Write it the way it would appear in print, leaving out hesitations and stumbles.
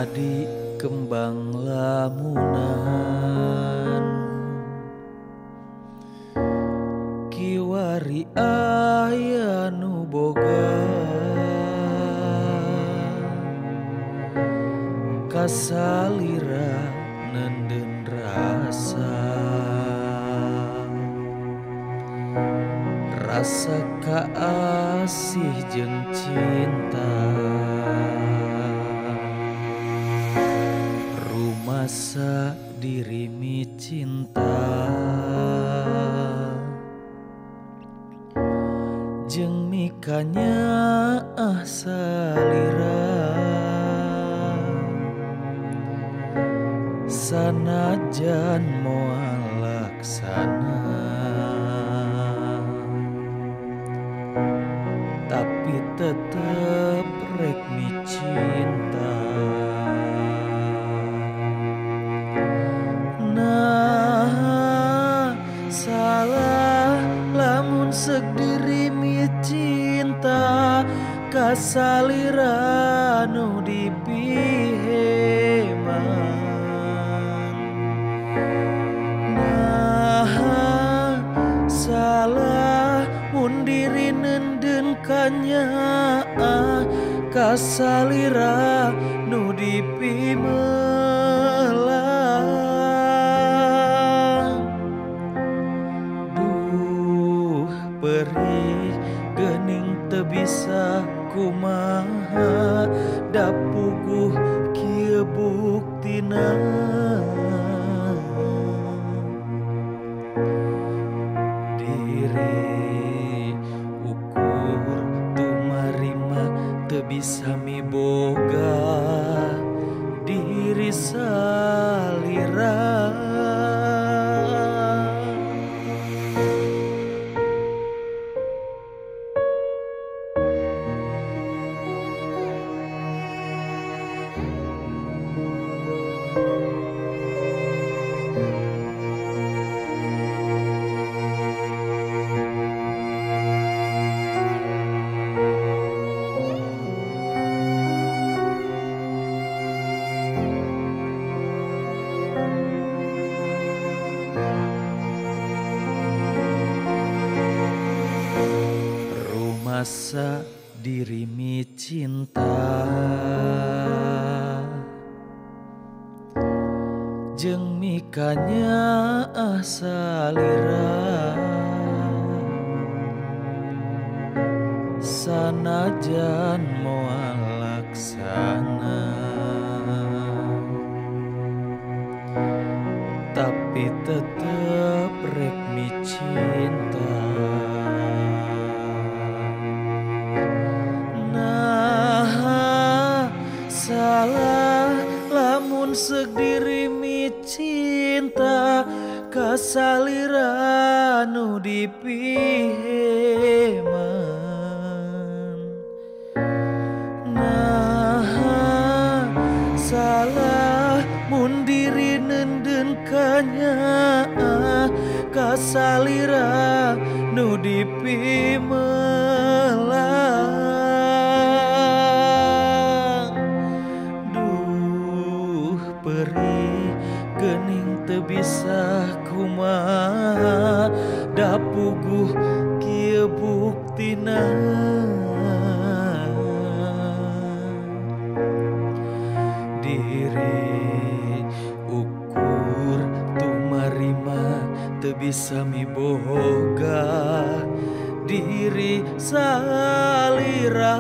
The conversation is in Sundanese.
Tadi kembang lamunan, kiwari aya nu boga, kasalira nenden rasa, rasa kaasih jeung cinta. Rumasa diri mi cinta jeung mikanya ah salira, sanajan moal laksana, tapi tetep rek mi cinta. Nah, salah lamun sek diri mi cinta, kasalira nu dipiheman. Nah, salah mun diri nenden kanyaah, kasalira nu dipimelang. Duh perih geuning teu bisa kumaha, da puguh kieu buktina. Diri ukur tumarima teu bisa miboga diri salira. Rumasa diri mi cinta jeung mikanya ah salira, sanajan moal laksana, tapi tetep rek mi cinta. Nah, salah lamun sek diri mi cinta, kasalira nu dipiheman. Nah, salah mun diri nenden kanyaah, kasalira nu dipimelang. Duh perih geuning teu bisa kumaha, da puguh kieu buktina. Diri ukur tumarima teu bisa miboga diri salira.